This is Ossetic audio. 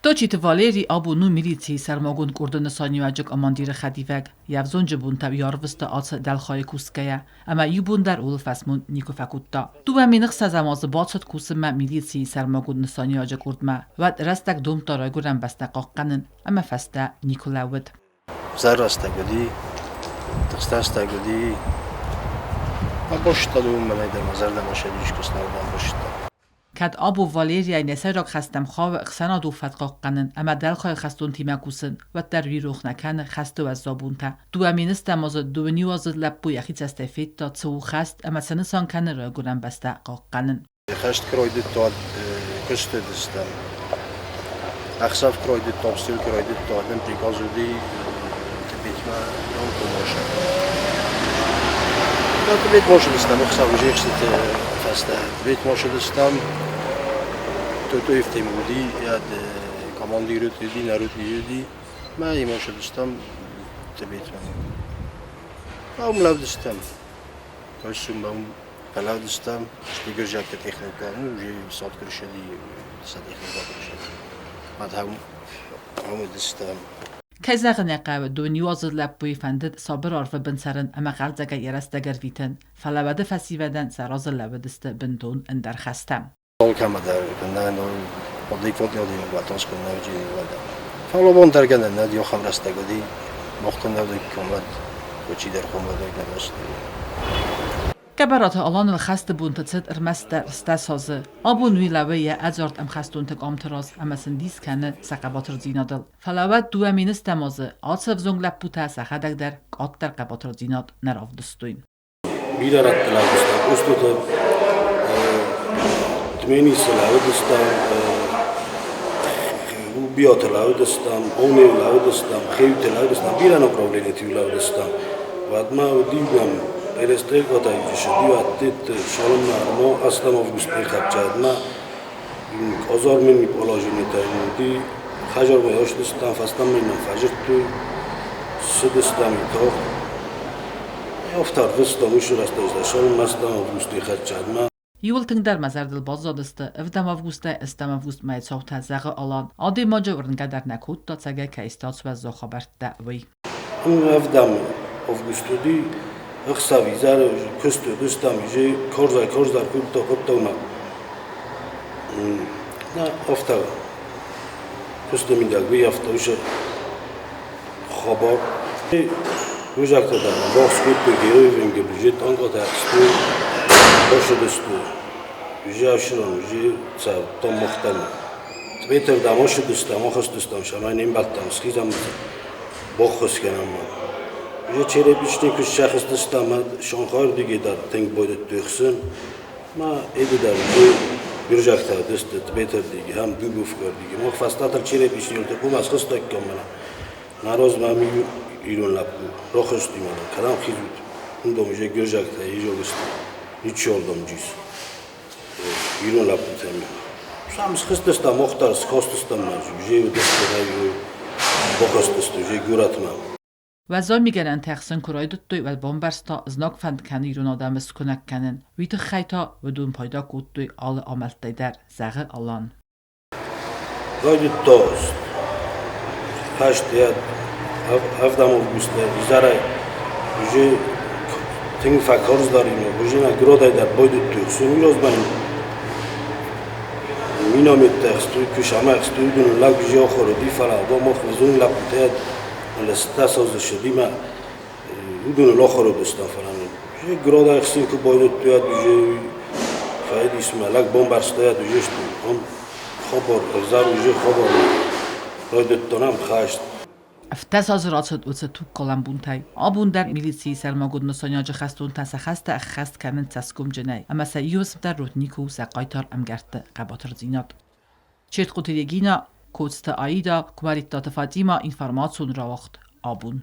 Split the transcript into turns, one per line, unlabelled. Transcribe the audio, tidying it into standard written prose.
Точиты Валерий абон у милицийы сӕрмагонд къорды нысаниуӕджы командиры хӕдивӕг. Йӕ ӕвзонджы бонтӕ уый арвыста ацы дӕлхайы кусгӕйӕ, ӕмӕ иу бон дӕр ууыл фӕсмон никуы фӕкодта. 2006 азы бацыд кусынмӕ милицийы сӕрмагонд нысаниуӕджы къордмӕ. Уӕд рӕстӕг домдта райгуырӕн бӕстӕ хъахъхъӕнын ӕмӕ фӕстӕ никуы лӕууыд.
Взӕр рӕстӕг уыди, тыхст рӕстӕг уыди. Бамбӕрста уымӕн дӕр мӕ зӕрдӕмӕ сӕ дискуссионал бамбӕрста.
Кӕд абон Валерийӕй нӕ сӕйраг хӕстӕм хауы ӕхсӕнадон фӕткхъахъхъӕнын ӕмӕ дӕлхайы хӕстонтимӕ кусын, уӕддӕр уый рох нӕ кӕны хӕсты уӕззау бонтӕ. 2010 азы дыууын лӕппу йӕхи цӕстӕй федта, цы у хӕст ӕмӕ цы нысан кӕны райгуырӕн бӕстӕ хъахъхъӕнын.
Хӕст куы райдыдта, куысты уыдыстӕм. Ӕхсӕв куы райдыдта, обстрел куы райдыдта, адӕм приказ уыди Тибетмӕ Донкомосы. Тибетмӕ ссыдыстӕм ӕхсӕв уже ӕхстыты фӕстӕ. Тибетмӕ ссыдыстӕм, Тотоевтӕм уыди, командир уыди, народ уыди. Мӕ имӕ ссыдыстӕм Тибетмӕ. Уым лӕудыстӕм. Костюм Фӕлӕудыстӕм, стигырзӕгты техникӕ, ну, уже сад крышади, сӕ техникӕ крышади. Мадхӕм уыдыстӕм.
Кӕй зӕгъын ӕй хъӕуы, донниуазы лӕппуйы фӕндыд сабыр арвы бын цӕрын ӕмӕ хъӕлдзӕгӕй йӕ рӕстӕг ӕрвитын, фӕлӕ уӕды фӕсивӕдӕн сӕ разы лӕууыдысты бынтон ӕндӕр хӕстӕ.
Алкӕмӕдӕр кӕнӕ адекватный батонс кӕнӕ Фӕлӕ бон дӕр гӕнӕн нӕ ахӕм рӕстӕг уыди, махтӕн нӕ уыди комад, чидӕр комадӕй гӕнӕсты.
Гӕбӕраты Аланыл хӕсты бонты цыд ӕрмӕстдӕр 10 азы. Абон уый лӕууы йӕ ӕдзард ӕмхӕстонты къамты раз ӕмӕ сын дис кӕны сӕ хъӕбатырдзинадыл. Фӕлӕ уӕд 2010 азы ацы ӕвзонг лӕппутӕ сӕхӕдӕг дӕр къаддӕр хъӕбатырдзинад нӕ равдыстой.
Бирӕ рӕтты лӕууыдыстӕм куыстуаты, Тменисы лӕууыдыстӕм, Убиаты лӕууыдыстӕм, Онейы лӕууыдыстӕм, Хеуты лӕууыдыстӕм, бирӕ направлениты лӕууыдыстӕм. Уӕдмӕ уыди нӕм перестрелкӕтӕ исыди, цалынмӕ ма ӕстӕм август ӕрхӕццӕ, Къазармени положенитӕ уыди, хӕдзармӕ ӕрцыдыстӕм, фӕстӕмӕ нӕм фӕдзырдтой, ссыдыстӕм тагъд. Афтӕ ӕрвыстам уыцы рӕстӕджы цалынмӕ ӕстӕм августы хӕццӕмӕ.
Иууыл тынгдӕр мӕ зӕрдыл баззадысты ӕвдӕм августӕй ӕстӕм августмӕ цаутӕ, зӕгъы Алан. Адӕймаджы уырнгӕ дӕр нӕ кодта, цӕгӕй кӕй стац уӕззау хабӕрттӕ, уый.
Ӕвдӕм август уыди, ӕхсӕв изӕры куыст уыдыстӕм, изӕй карзӕй-карздӕр кодта хъуыддагмӕ. Нӕ, афтӕ куысты мидӕг уый афтӕ уыцы хабар. Уызӕгтӕ дӕр бахс кодтой героевенге бюджет танкъатӕ ӕхстой, башыдысты. Уже ӕфсыран, уже цӕрдтам махтӕм. Тбетер дӕм ашыдыстӕм, ахызтыстӕм, сӕмӕй не мбӕлттӕм, схизӕм баххуыс кӕнӕм. Уже черепичный куы сӕхызтыстӕм, Шанхайырдыгӕй дӕр тынг байдыдтой хсын. Ма эды дӕр уже биржӕгтӕ уыдысты Тбетердиги, ам Дубовкӕрдиги. Мах фӕстӕдӕр черепичный хъуымӕ схызтаккам мӕнӕ. Нарозмӕ ам ирон лӕппу рахызти мӕнӕ, кӕдӕм хизут? Уындом уже гиржӕгтӕ изогысты. Ничиордӕм джис. Ирон лӕппутӕм. Сам схызтыстӕм, охтар схостыстӕм ма, уже уыдысты, бахызтысты уже горӕтмӕ.
Уӕззау мигӕнӕнтӕ ӕхсын куы райдыдтой, уӕд бамбӕрста, знаг фӕнд кӕны ирон адӕмы скуынӕг кӕнын. Уый тыххӕй та уыдон пайда кодтой алы амӕлттӕй дӕр, зӕгъы Алан.
Райдыдта хӕст йӕ ӕвдӕм августы изӕрӕй уже тынг фӕкарздӕр и, уже нӕ гродӕй дӕр байдыдтой хсын. Уый размӕ минометтӕ ӕхстой, куы сӕмӕ ӕхстой, уыдон лӕг уже ахуыр уыди, фӕлӕ абон мах узун лӕппутӕ лӕстӕ цӕудзысты ӕмӕ уыдоныл ахуыр уыдыстӕм, фӕлӕ уже гродӕй ӕхсын куы байдыдтой, уӕд уже фӕидисмӕ лӕг бамбӕрста, уӕд уже сты ам хабар, ӕвзӕр уже хабар райдыдтон ам хӕст.
70 азы рацыд уыцы тугкалӕн бунтӕй. Абон дӕр милицийы сӕрмагонд нысаниуӕджы хӕстонтӕ сӕ хӕстӕ ӕххӕст кӕнынц цӕсгомджынӕй ӕмӕ сӕ иу уысм дӕр ротник у сӕ хъайтар ӕмгӕртты хъӕбатырдзинад. Четкъуты Регина, Коцты Аида, Куымӕридтаты Фатимӕ, информацион рауагъд абон.